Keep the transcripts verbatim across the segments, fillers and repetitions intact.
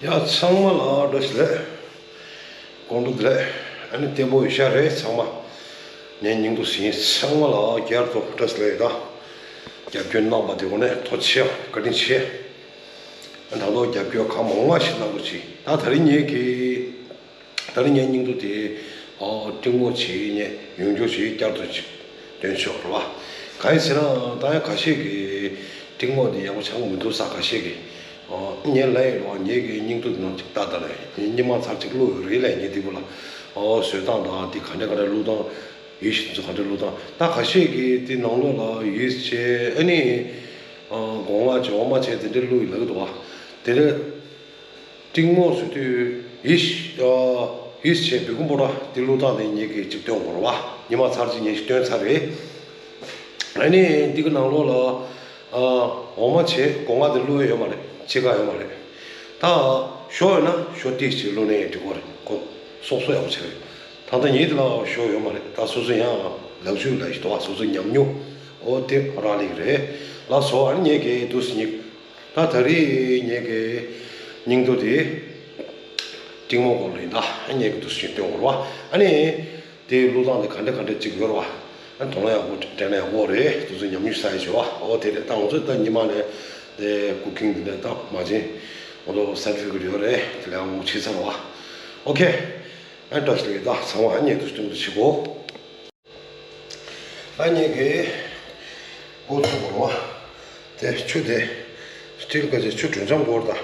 ཡ་ཚང་མ་ལ་བཀྲ་ཤིས་བདེ་ལེགས། དགོང་དྲོ་བདེ་ལེགས། ཨ་ནི་བརྟན་པོ་ཡོད་ཤག་རེད་ཚང་མ། ངའི་སྙིང་སྡུག་ཟིན་ཚང་མ་ལ་བསྐྱར་དུ་བཀྲ་ཤིས་བདེ་ལེགས་དང་། རྒྱབ་སྐྱོར་གནང་བ་དེ་འོ་ནས་ཐུགས་རྗེ་ཆེ་བཀའ་དྲིན་ཆེ། ད་དུང་རྒྱབ་སྐྱོར་གང་མང་མང་ཞིག་གནང་རོགས་གྱིས། ད་དེ་རིང་ངེད་ཀྱི་ད་རིང་ངའི་སྙིང་སྡུག་དེ་ཨོ་སྤྲིང་མོ་བྱས་ནས་ཡོང་རྒྱུ་ཞིག་བསྐྱར་དུ་ཅིག་སྟོན་ཆོག་རེད་བ། གང་ཡིན་ཟེར་ན་ད་ཡང་ཁ་ཤས་ཀྱིས་སྤྲིང་མོ་དེ་ཡག་པོ་ཆགས་མི་འདུག་ཟེར་ཁ་ཤས་ཀྱིས་ཨོ་ངས་ལབ་ཡོད་རེད་བ། ངེད་ཀྱི་སྙིང་སྡུག་དེ་ནང་ཅིག་ལྟ་ད་ལབ་ཡིན། སྙིང་མ་ཚར་ཅིག་བླུགས་ཡོད་རེད་ལབ་ངས་དེ་བུ་ལ་ཨོ་བཟོས་སྟངས་དང་དེ་ག་འདྲ་ག་འདྲ་བླུགས་སྟངས་ཡིད་ཆེས་ཚོ་ག་འདྲ་བླུགས་སྟངས་ད་ཁ་ཤས་ཀྱིས་དེ་ནང་ལོགས་ལ་ཡིད་ཆེས་ཨ་ནི་ཨོ་སྒོ་ང་བྱས་འོ་མ་བྱས་དེ་འདྲ་བླུགས་ཡོད་ལབ་ཀྱི་འདུག་བ། དེ་འདྲ། སྤྲིང་མོ་བཟོ་དུས་ཡིད་ཡིད་ཆེས་བེ་ཀུན་པོ་ཌར་དེ་བླུགས་སྟངས་དེ་ངེད་ཀྱིས་ཅིག་སྟོན་དགོས་རེད་བ། ཉི་མ་ཚར་གཅིག་ངེད་ཀྱིས་སྟོན་ཚར་རེད། ཨ་ནི་འདི་གི་ནང་ལོགས་ལ་ཨ་འོ་མ་བྱས་སྒོ་ང་དེ་བླུགས་ཡ་ཡོད་མ་རེད། ཕྱེད་ཀ་ཡོད་མ་རེད། ད་ཞོ་ཡོད་ན་ཞོ་ཏོག་ཙམ་བླུགས་ན་ཡང་འགྲིག་གི་རེད། ཁོ་སོབ་སོབ་ཡག་པོ་ཆགས་རེད། ད་ལྟ་ངེད་དེ་ལ་ཞོ་ཡོད་མ་རེད། ད་སོ་སོ་ཡང་ལག་ཆུ་ལ་ཞིག་འདུག་བ། སོ་སོ་ཉམས་མྱོང་ཨོ་དེ་རག་ལེ་རེད་ལགས་སོ། ཨ་ནི་ངེད་ཀྱིས་འདུག་སེ་སྙིང་། ད་ད་རེས་ངེད་ཀྱི་སྙིང་སྡུག་དེ་སྤྲིང་མོ་སྐོར་ལ་ཡིན། ད་ངེད་ཀྱིས་འདུག་སེ་སྟོན་དགོས་རེད་བ། ཨ་ནི་དེ་བླུགས་སྟངས་དེ་ག་འདྲ་ག་འདྲ་ཅིག་ཡོད་རེད་བ། ཨ་ནི་དོ་སྣང་ཡག་པོ་སྤྲད་ན་ཡག་པོ་རེད། དེ་ཚོ་ཉམས་མྱོང་ཤར་ཡ་བྱེད་བ། ཨོ་དེ་རེད། ད་ང་ཚོས་ད་ཉི་མ་ནས་དེ་ཀུ་ཀིང་འདི་འདྲ་ད་མ་བྱེད། ང་ཚོ་སར་ཊི་ཕི་ཀེཊ་ཡོད་རེད། དེ་ལས་ཨང་བྱེད་ཚར་བ། ཨོ་ཁེ། ཨ་ནི་བཀྲ་ཤིས་བདེ་ལེགས། ད་ཚང་མ་ཨ་ནི་འདུག་སེ་སྟོན་དུ་བྱེད་དགོས། ཨ་ནི་གི་འགོ་ཚུགས་པ་རེད་བ། དེ་ཆུ་དེ་སི་ཊིལ་ག་ཅིག་ཆུ་དྲོན་འཇམ་དགོས་རེད་ད།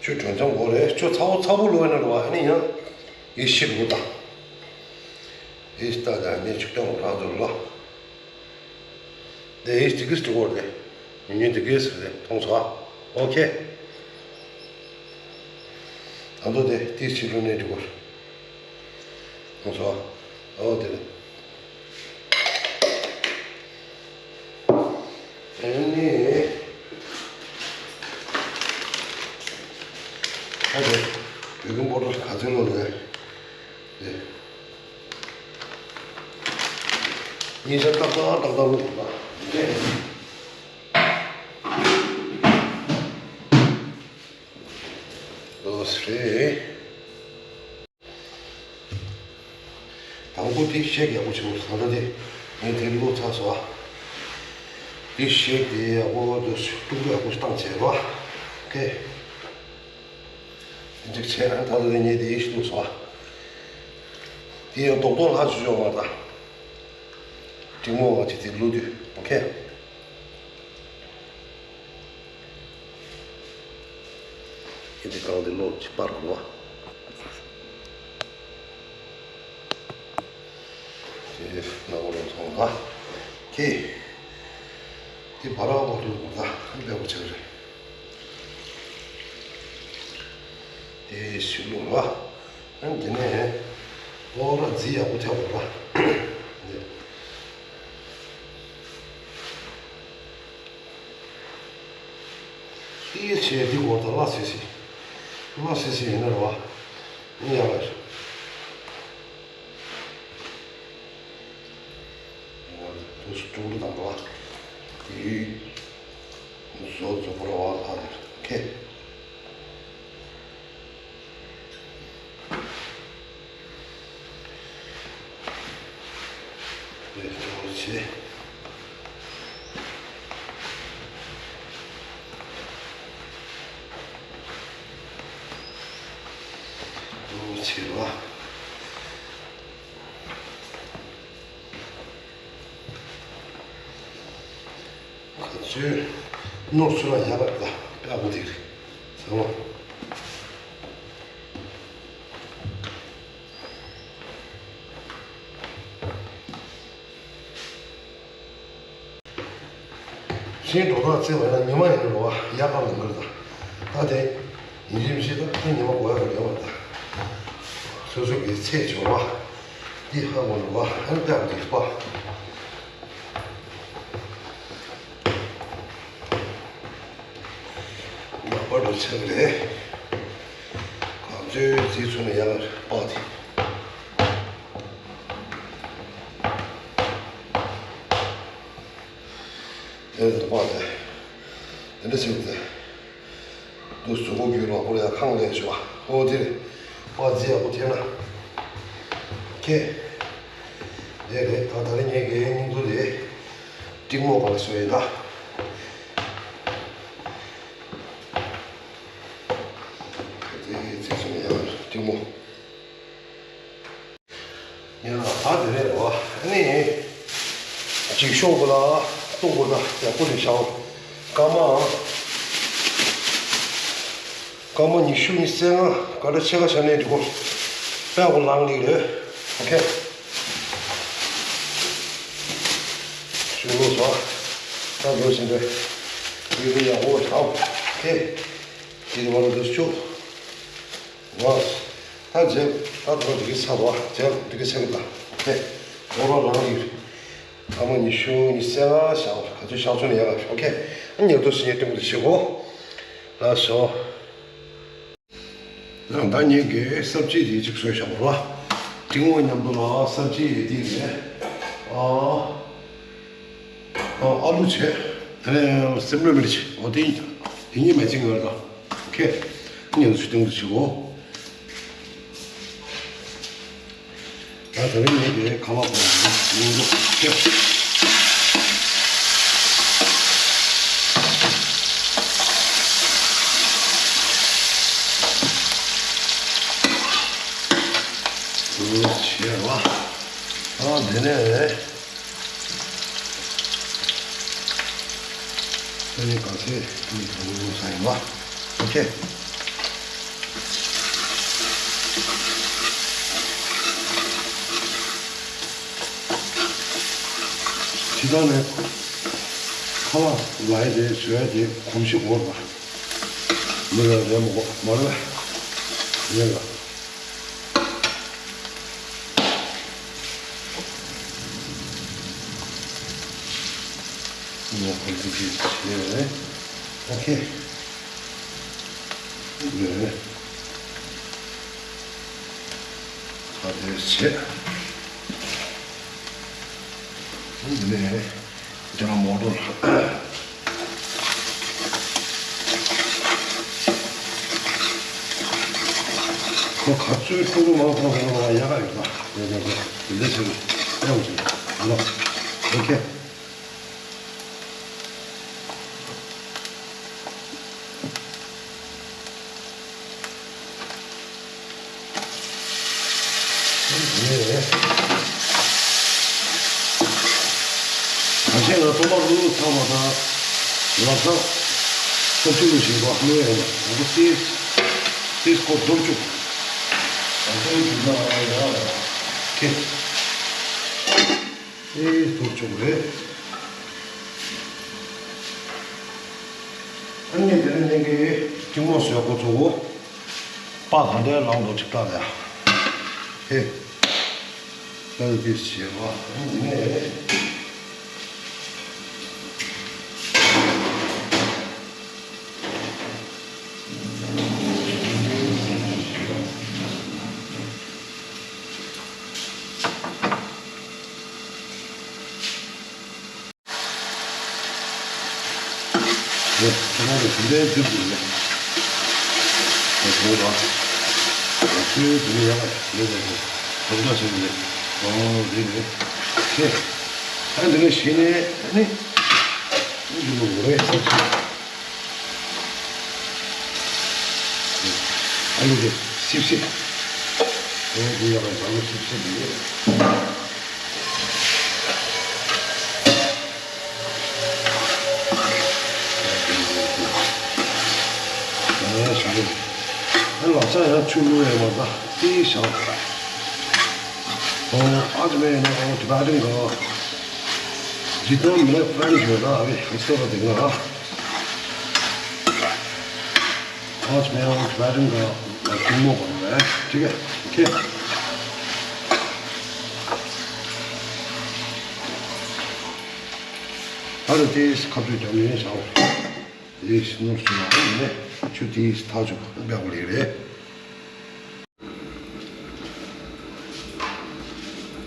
ཆུ་དྲོན་འཇམ་དགོས་རེད། ཆུ་ཚ་པོ་ཚ་པོ་བླུགས་ཡོད་ན་རེད་བ། ཨ་ནི་ཡང་ཡིད་ཆེས་དགོས་ད། ཡིད་ད་ད་ནི་ཆུ་སྟོན་རང་དུ་ལོ། དེ་ཡིད་ཅིག་གིས་དྲི་དགོས་རེད། ཉུང་ཉུང་དེ་གིས་ཟེར་ཏེ་མཐོང་ཚོ། ཨོ་ཁེ། ད་དུང་དེ་ཏིས་ཆི་ལུ་ནས་འགྲིག་གོ། ཁོང་ཚོ། ཨོ་དེ་རེད། ཨ་ནི། ཨ་དེ། བེ་ཀིང་པའུ་ཌར་ག་ཚོད་ལོ་རེད། དེ། ཉིན་ཞག་ཏག་ཏག་ཏག་ཏག་ལོ་རེད་པ། དེ། ལོས་རེད། དང་པོ་དེ་ཤེག་ཡག་པོ་བྱེད་དགོས། ད་ལྟ་དེ་ངས་དེ་བླུགས་ཚར་སོང་ཨ། དེ་ཤེག་དེ་ཡག་པོ་དུ་སུ་ཀྲུང་ཀྲུང་ཡག་པོ་ཞིག་བཏང་བྱས་རོ། ཨོ་ཁེ། དེ་འཇིག་བྱས་ན་ད་ལྟ་དེ་ངས་དེ་ཡིས་བླུགས་སོང་ཨ། དེ་ཡང་རྡོག་རྡོག་ལྷག་ཆུ་ཆོག་མ་ད། འབྲིང་མོ་བ་ཅིག་དེ་བླུགས་དུས་ཨོ་ཁེ། ཨེ་དེ་གང་དེ་ལོག་ཅིག་པར་གོ་བ། དེ་ནག་པོ་ལོག་ཐོང་ཨ། ཁེ། དེ་བ་ར་བ་ལོག་གོ་ད་ཨ་ནི་པད་པོ་ཆགས་རེད། དེ་ཞིག་ལོག་ར། ཨ་ནི་དེ་ནས་ལོག་ར་རྫི་ཡག་པོ་ཐེབས་དགོས་ར། དེ། ཏིས་ཆེ་འདི་སྐོར་དང་སླ་སི་སི། སླ་སི་སི་ཡིན་ན་རེད་བ། ཡིན་ཡང་རེད། དུས་སུ་ཀྲུང་ཀྲུང་དང་རེད་བ། དེ་ཡུལ། བཟོ་བཟོ་པོ་རེད་བ་ལྷ་དེར་ཁེ། དེ་གཙོ་བོ་བྱས། གཙོ་བོ་བྱས་ལ། ག་ཚོད་ནོར་ཚུར་ལ་ཡག་པ་ད་དཔེ་ཨ་ཁུ་དེ་རེད་ཟེར་བ། གཞན་འགྲོ་སྟངས་བརྩི་བ་ཡིན་ན་ཉི་མ་ཡིན་ན་རོ་བ་ཡག་པ་མི་འགྱུར་ད། ད་དེ་ཡིན་གཅིག་མིན་གཅིག་ད་དེ་ཉི་མ་འགོར་ཡག་པ་ཡོད་པ་ད། སོ་སོ་གི་ཚེ་སྦྱོར་བ་འདི་ཧ་གོ་འགྲོ་བ་ཨ་ནི་ད་འདི་པ། ལག་པ་འགྲོ་ཆེ་བ་རེད། གང་ཚོད་རྩིས་ཚུགས་ན་ཡག་པ་དེ། དེ་ལ་པ་དེ། དེ་འདྲ་བྱེད་དེ། དུ་བཟོ་གོ་རྒྱུ་ལ་ཁོ་ལ་ཡང་ཁང་ལས་ཞུ་བ། ཨོ་དེ་རེད། པ་རྫི་ཡག་པོ་ཐེབས་ན། ཁེ། དེ་རེད། ད་ད་རེས་ངས་ཀྱི་སྙིང་ཚུ་དེ་ཏིག་མོ་ག་ལ་བཟོ་ཡིན་ད། དེ་ཚེ་སོང་ཡང་ཏིག་མོ། ཡང་ད་དེ་རེད་བ། ཨ་ནི། འགྱིག་ཤོག་གུ་ལ་གཏུག་གུ་ལ་ཡག་པོ་རེད་ཤག་སྐར་མ། སྐར་མ་ཉི་ཤུ་ཉི་ཤུ་རྩ་ལྔ་ག་འདྲ་ཕྱེད་ཀ་ཆ་ནས་འགྲིག་གོ། དཔེ་གོ་ལང་ལིག་རེད། ཨོ་ཁེ། ཞུ་ལོ་ཟ། ད་འགྲོ་ཟིན་རེད། ཡུལ་དུ་ཡག་པོ་ཤག་ཨོ་ཁེ། དེ་རེད་བ་ལ་འདུག་ཆུ། ང་། ད་རྗེས་ད་དུང་དེ་གའི་ཚ་བ་རྗེས་དེ་གའི་ཚ་གི་ད་དེ་འོ་རོ་ལང་ཡིར། ཨ་མ་ཉི་ཤུ་ཉི་ཤུ་རྩ་ལྔ་བཞག་ག་ཚོད་བཞག་ཚོད་ནས་ཡག་ག་ཤོག་ཁེ། ཨ་ཉལ་དུ་སི་ཉལ་སྟོན་གི་བྱེད་གོ། ལགས་སོ། ད་ངས་གི་སབ་ཅི་དེ་གཅིག་བཟོས་བཞག་པ་ར། ཏིང་ངོ་མཉམ་དུ་ལ་སབ་ཅི་ཡེ་དེ་རེད། ཨ། ཨ་ལུ་བྱས། དེ་ནས་སེམས་ལོས་མི་རིགས་བྱས། འོ་དེ་དེ་གཉིས་མེད་ཅིང་ཡོད་ལ། ཁེ། ཉན་སུ་སྟེང་དུ་ཆུ་བོ། ད་དེ་རིང་ངས་དེ་ཁ་བ་པོ་ཡིན་འདུག་ཁེ། བྱས་ལ། ཨ་དེ་ནས། ཨ་ནི་ག་ཚད་ནི་གང་རུང་ས་ཡིན་པ། ཨོ་ཁེ། ཇི་ལྟར་ནས་ཁ་བ་ལའི་དེ་བཟོས་དེ་གོམས་གཤིས་འོར་བ། མི་རེ་རེ་མོ་མ་རེ་རེ་ལ། ངས་ཁོ་ཚོ་གིས་བྱས། ཨོ་ཁེ། ཡོད། ད་དེ་བྱས། འདི་ནས་རྒྱ་ནག་མོ་ཊ། ཁོ་ག་ཚོད་ཀྲུང་ཀྲུང་མང་ཐོག་ཡོང་བ་ཡག་ག་ཡོད་པ། ཡོད་ཡོད་ཡོད། འདི་ཚོ་ཡག་ཅིག་ཡོད། ཨོ་ཁེ། ད་ཆེན་ལ་ཐོག་མར་ལུག་ཚང་བ་དང་། ལག་ཚང་། སྟོབས་ཆེན་པོ་ཞིག་གོ་ལུག་ཡོད་ན་ང་ཚོ་ཏིས། ཏིས་ཁོ་སྟོབས་ཆུང་། ད་ལྟའི་གྲུབ་ན་ཡང་ཡང་ལ་ཁེ། ཨེ་སྟོབས་ཆུང་རེད། ཨ་ནི་དེ་ནས་ནས་ཀྱི་ཏིང་མོ་བཟོས་གོ་ཚོ་བོ། པ་ག་འདྲའི་ལང་དོ་ཅིག་ལྟ་ལ་ཡ། ཧེ། ལྟ་ལ་དེ་བྱེད་པ་ནས། ཁྱེད་རང་ཚོ་དེ་འདྲའི་འཛུལ་དགོས་རེད། ཁོ་ཚོ་ལ། ཁོ་ཚོའི་དེ་ནས་ཡག་པ་ཡོད་པ་རེད། དོགས་འདྲ་བྱས་ནས། ཨོ་རེད་རེད། ཁྱེད། ཨ་འདི་ནས་གཞི་ནས་ནི། འདི་ལོ་རེད་ཟེར་གྱི། ཨ་ལུ་དེ་སིབ་སིབ། ཨོ་འདི་ཡག་པ་ཨ་ལུ་སིབ་སིབ་རེད། ལག་ཆ་ཡང་ཆུ་བླུགས་ཡས་མ་ད་ཏིས་བཞག་ཨོ་ཨ་ཙི་མེད་ན་ཨོ་ཏི་བ་ཏིང་ག་ཇི་ལྟར་མི་ལ་ཕན་ཞོད་ན་ཨ་བི་ཧི་སྟོ་ར་དེ་ང་ཨ་ཙི་མེད་ཨོ་ཏི་བ་ཏིང་ག་ཏིང་མོ་ག་རེད་ཁེ་ཁེ། ཨ་རུ་ཏིས་ཁ་བཏུད་ཀྱང་མེད་ཤག་དེ་ནོར་སོང་བ་ཡིན་ནས་ཆུ་དེ་ཐག་ཆོད་པ་འབེག་པ་ལས་རེད།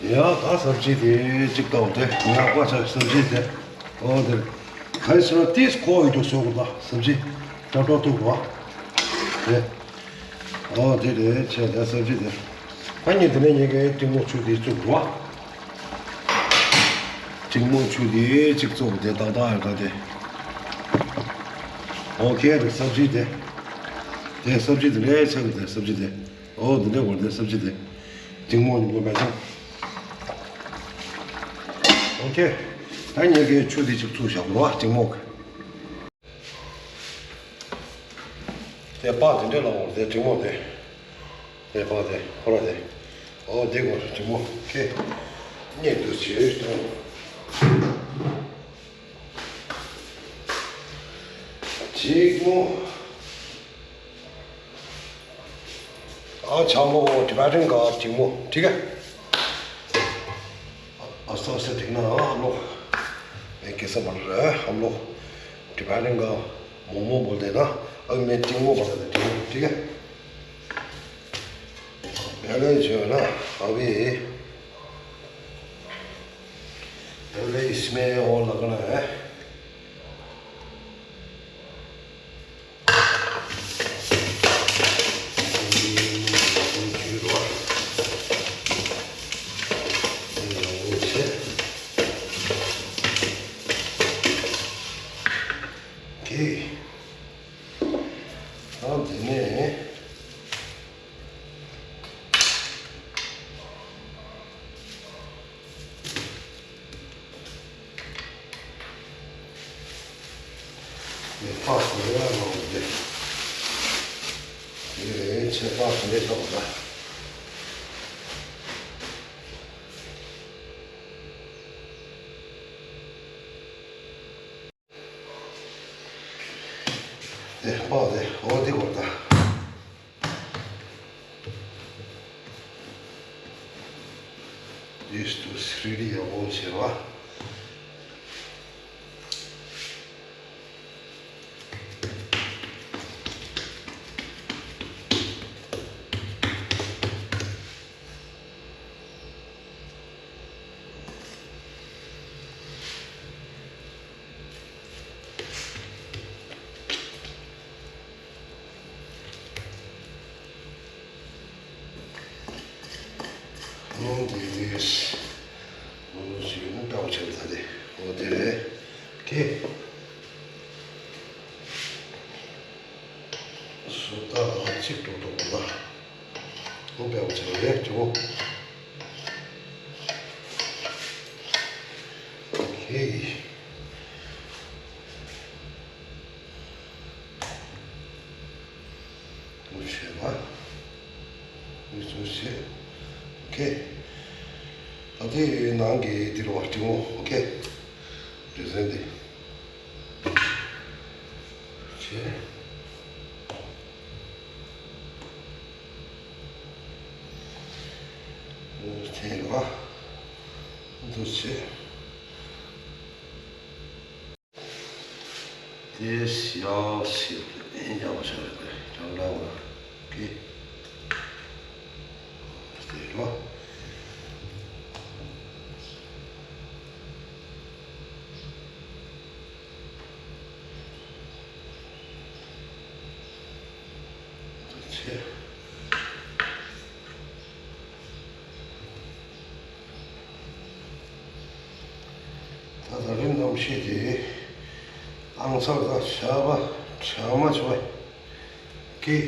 ཡ་ད་སབ་ཅི་དེ་གཅིག་བཏང་སྟེ་ངས་བཀའ་ཆ་སབ་ཅི་དེ་ཨོ་དེ་ག་རེ་ཟེར་ན་ཏིས་ཁོ་ཡི་འདུག་ཟེར་གོ་ད་སབ་ཅི་ཏྲ་ཏྲ་ཐུག་པ། དེ། ཨོ་དེ་རེད་བྱས་ད་སབ་ཇི་དེ། ཨ་ནི་དེ་ནས་ངེད་ཀྱིས་ཏིང་མོ་ཆུ་དེ་བཙུགས་རོགས། ཏིང་མོ་ཆུ་དེ་གཅིག་བཙུགས་དེ་ཏག་ཏག་ཡོད་ད་དེ། ཨོ་ཁེ་རེད་སབ་ཇི་དེ། དེ་སབ་ཇི་དེ་རེད་ཆགས་དེ་སབ་ཇི་དེ། ཨོ་འདི་འདྲ་བོར་དེ་སབ་ཇི་དེ། ཏིང་མོ་ཉིན་མོ་མེད་ཅང་། ཨོ་ཁེ། ད་ངེད་ཀྱིས་ཆུ་དེ་གཅིག་བཙུགས་བཞག་རོགས་ཏིང་མོ་གི། དེ་པགས་དེ་འདྲ་ལ་འོང་དེ་འབྲིང་མོ་དེ། དེ་པགས་དེ་ཁོ་ར་དེ། ཨོ་དེ་གོ་འབྲིང་མོ་ཁེ། གཉིས་འདུག་བྱེད་དང་། འབྲིང་མོ། ཨ་ཆང་མོ་འོ་དེ་པགས་འབྲིང་ག་འབྲིང་མོ་འགྲིག་ག་ཨ་སོ་སོ་དེ་ན་ཨ་ལོ། ཨེ་ཀེ་ས་མ་ར་ཨ་ལོ། དེ་པགས་འབྲིང་ག་མོག་མོག་བོར་དེ་ན། ཨ་མེ་ཏིང་མོ་བོར་དེ་ཏིང་མོ་འགྲིག་ག་ཡ་ལེ་བྱོས་ན་ཨ་བི། ཡ་ལེ་ཨིས་མེ་འོ་ལ་ག་ན་ཨེ། ཨོ་ཁེ། ཨ་དེ་ནས། ནས་ཕག་ཟེར་ཡ་ལོ་འདི། དེ་རེད་ཆེ་ཕག་ཟེར་ནས་ཐོག་ལ། དེ་ཕག་དེ་འོ་དེ་གོ་ད། ཡུས་ཏུ་སི་རི་ཡ་འོ་ཟེར་བ། ཨོ་དེ་རེད། ཨོ་ཞིག་ནི་ལྟ་བ་ཆེན་ཚ་དེ། ཨོ་དེ་རེད། དེ། སོ་ད་ལ་གཅིག་འགྲོ་འགྲོ་གོ་ལ། ཨོ་ལྟ་བ་ཆེན་རེད་ཅོ། ཨོ་ཁེ། ཐུགས་རྗེ་ཆེ། ཨོ་ཁེ། ད་དེ་ནང་གི་འདི་རུ་བ་ཏིང་མོ་ཨོ་ཁེ། འདྲ་ཟེར་འདི། ཆེ། ཨོ་ཁེ་ར། འདུ་ཆེ། དེ་ཡག་ཤོས་ཡིན། ཡག་པོ་ཆགས་རེད་པས། ཀྲང་ཀྲང་བ་གི་དེ་རོ། དེ་ཆེ། ད་ད་རིང་གནམ་གཤིས་དེ་ཨང་གསར་དང་ཞགས་པ་གྲང་མོ་བྱུང་བ་གི།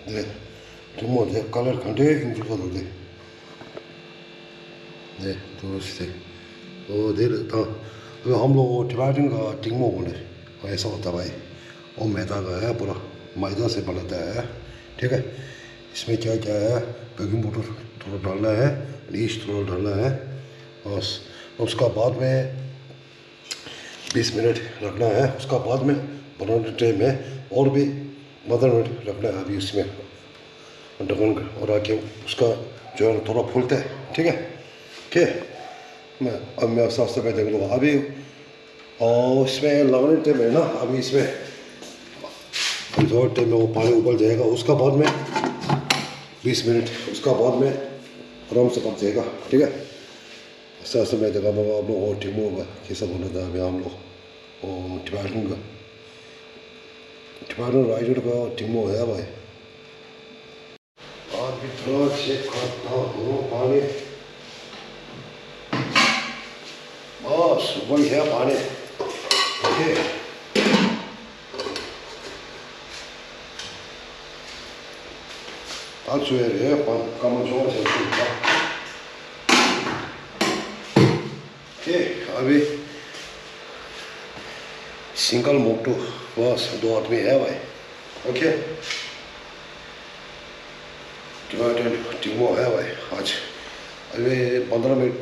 དེ་རི་མོ་དེ་ཀ་ལར་ག་འདྲའི་ཨིན་ཚུགས་ཀ་འདུག་དེ། ནས་དུ་སྟེ། ཨོ་དེ་རེད་དང་། ཨོ་ཧམ་ལོ་ཨོ་དེ་བ་རིང་ག་ཏིང་མོ་གོ་ནས། ཨོ་ཡ་སོགས་ད་བ་ཡི། ཨོ་མེ་ད་ག་ཡ་པོ་ར། མ་ཡི་ད་སེ་པ་ལ་ད་ཡ། དེ་ག་ཨིས་མེ་ཀྱ་ཀྱ་ཡ། བ་གི་མོ་ཊར་ཐོ་ར་ཌལ་ན་ཡ། ཨིས་ཐོ་ར་ཌལ་ན་ཡ། ཨོ་ཨོ་སྐ་བཱད་མེ། बीस मिनट रखना है, उसका बाद में बनाने टाइम में और भी पंद्रह मिनट रखना है। अभी इसमें ढक्कन और आके उसका जो है ना थोड़ा फूलते हैं, ठीक है। ओके। मैं अब मैं आस्ता आस्ता मैं देख लूँगा अभी। और इसमें लगाने टाइम है ना, अभी इसमें अभी थोड़ा टाइम में वो पानी उबल जाएगा, उसका बाद में बीस मिनट, उसका बाद में आराम से पक जाएगा, ठीक है। ས་ས་མེད་དེ་ག་མ་ག་ཨ་མོ་ཨོ་དྲི་མོ་ག་ཁེ་ས་གོ་ན་ད་བེ་ཨ་མོ་ཨོ་དྲི་བ་ལྷུང་ག Tibetan rice का टिंगमो है भाई। अभी थोड़ा चेक करता हूँ पानी। हाँ, सुबह है पानी। ओके। ད་ཚོས་རེད་པ་སྐར་མ་བཅོ་ལྔ་ཙམ་ཞིག་ད། ཨེ་ཨ་བི། सिंगल मोटर बस दो आदमी है भाई। ओके। टिंगमो है भाई आज। अभी पन्द्रह मिनट।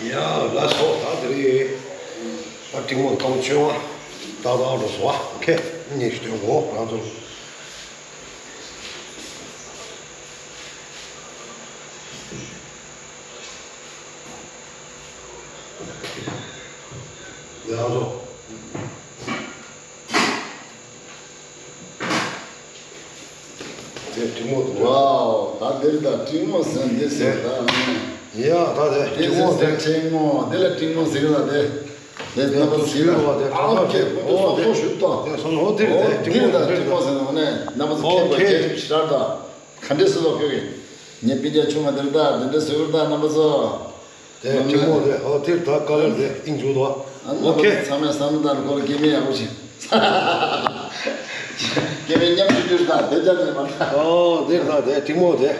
ཡ་ལགས་སོ། ད་དེ་རིང་ད་ཏིང་མོ་སྐར་མ་བཅོ་ལྔ་ཏག་ཏག་འགྲོ་སོང་བ། ཨོ་ཁེ། ངས་ཞུ་དོན་གོ་རང་ཚོ། ཡ་ལགས་སོ། དེ་ཏིང་མོ་འདུག་ཝའོ། ད་འདིར་ད་ཏིང་མོ་ཟེར་འདི་ཟེར་ད། ཡ་ད་དེ་ཏིང་མོ་དེ། ཏིང་མོ་འདི་ལ་ཏིང་མོ་ཟེར་ལ་དེ། དེ་རྣམ་པ་ཟེར་ལ། ཨ་ཁེ་ཁོ་ཚོ་སོག་སོག་ཞུ་ད། དེ་སོག་སོག་འདིར་དེ་ཏིང་མོ་འདིར་ད་ཏིང་མོ་ཟེར་ནོ་ནས་རྣམ་པ་ཚོ་ཁེ་པ་ཁེ་ཞིག་ཤར་ད། ག་འདྲས་སུ་ལོག་ཁྱོད་ཀྱིས་ངས་པི་རྒྱ་ཆུང་མ་འདིར་ད་འདི་འདྲས་ཟེར་ད་རྣམ་པ་ཚོ། དེ་ཏིང་མོ་དེ་ཨོ་དེར་ད་ཀ་ལར་དེ་ཨིན་ཇུ་དོ། ཨ་ནི་ཨོ་ཁེ། ཚང་མས་བསམ་བློ་བཏང་ཁོ་ལ་སྐྱེ་དམན་ཡག་པོ་བྱེད། སྐྱེ་དམན་མཉམ་དུ་འགྱུར་དང་དེ་ཅག་ནས་མ་ད། ཨོ་དེར་ད་དེ་ཏིང་མོ་དེ།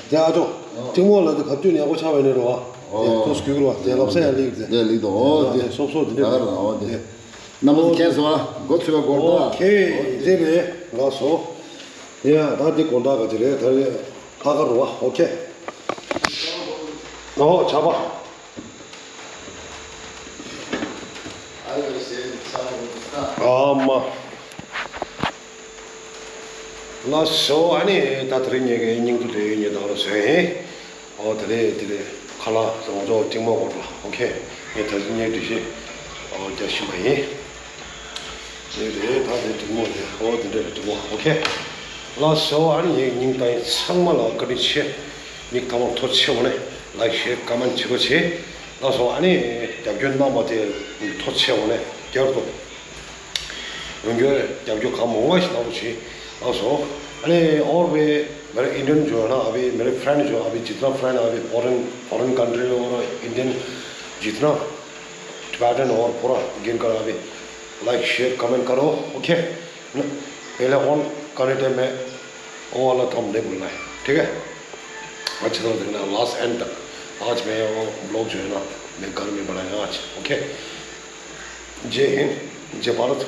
དེ་ཨ་ཅོ། ཏིང་མོ་ལ་དེ་ག་དུས་ནས་ཡག་པོ་ཆགས་པའི་ནས་རོ། དེ་ཨོ་ཁོ་སྐུལ་གི་རོ་དེ་ལབ་ས་ཡང་ལིག་དེ། དེ་ལིག་དོ་ཨོ་དེ། སོབ་སོབ་དེ་འདྲ། ད་ག་ར་ཨོ་དེ། རྣམ་པ་ཚོ་མཁྱེན་སོང་ཨ། འགོ་ཚུགས་པ་སྐོར་ད། ཨོ་ཁེ། དེ་རེད་ལགས་སོ། ཡ་ད་དེ་དགོང་དག་ག་ཅི་རེད་ད་རེད། ཨ་ཁ་རུ་བ་ཨོ་ཁེ། ཨོ་ཆ་བ། ཨ་མ། ལགས་སོ། ཨ་ནི་ད་དེ་རིང་ངེད་ཀྱི་སྙིང་སྡུག་དེ་ངེད་དང་ལ་བཟོས་ཡིན། ཨོ་དེ་རེད་དེ་རེད། ཁ་ལག་ང་ཚོ་ཏིང་མོ་སྐོར་ལ་ཨོ་ཁེ། ངས་ད་གཟོད་ངའི་འགྲེལ་བཤད་ཨོ་རྒྱག་བཞིན་པ་ཡིན། དེ་རེད་ད་དེ་ཏིང་མོ་དེ་ཨོ་དེ་འདྲ་རེད་ཏིང་མོ་ཨོ་ཁེ། ལགས་སོ། ཨ་ནི་ངའི་སྙིང་ཐག་ཡིན་ཚང་མ་ལ་བཀའ་དྲིན་ཆེ། མིག་ཐང་མ་ཐོ་ཆེ་འོ་ནས་ལའིག་ཤེར་ཀ་མན་བྱེད་རོགས་བྱེད། ལགས་སོ། ཨ་ནི་རྒྱབ་སྐྱོར་གནང་བ་དེ་ཐོ་ཆེ་འོ་ནས་བསྐྱར་དུ། འོན་ཀྱང་རྒྱབ་སྐྱོར་གང་མང་བ་ཞིག་གནང་རོགས་བྱེད། ལགས་སོ། ཨ་ནི་और भी मेरे इंडियन जो है ना अभी मेरे फ्रेंड जो अभी जितना फ्रेंड है अभी फॉरेन फॉरेन कंट्री और इंडियन जितना टिबेटन और पूरा गिनकर अभी लाइक शेयर कमेंट करो। ओके। पहले ऑन करने टाइम में वो वाला थंबनेल बोलना है, ठीक है। अच्छी तरह देखना लास्ट एंड तक। आज मैं वो ब्लॉग जो है ना मैं घर में बनाया आज। ओके। जय हिंद, जय भारत,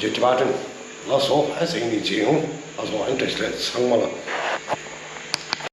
जय टिबेटन। ལགས་སོ། ཨ་ཟེང་ནི་ཇེ་ཧུང་། ལགས་སོ། ཨན་ཏྲེ་ཤི་ལེ་ཚང་མ་ལ།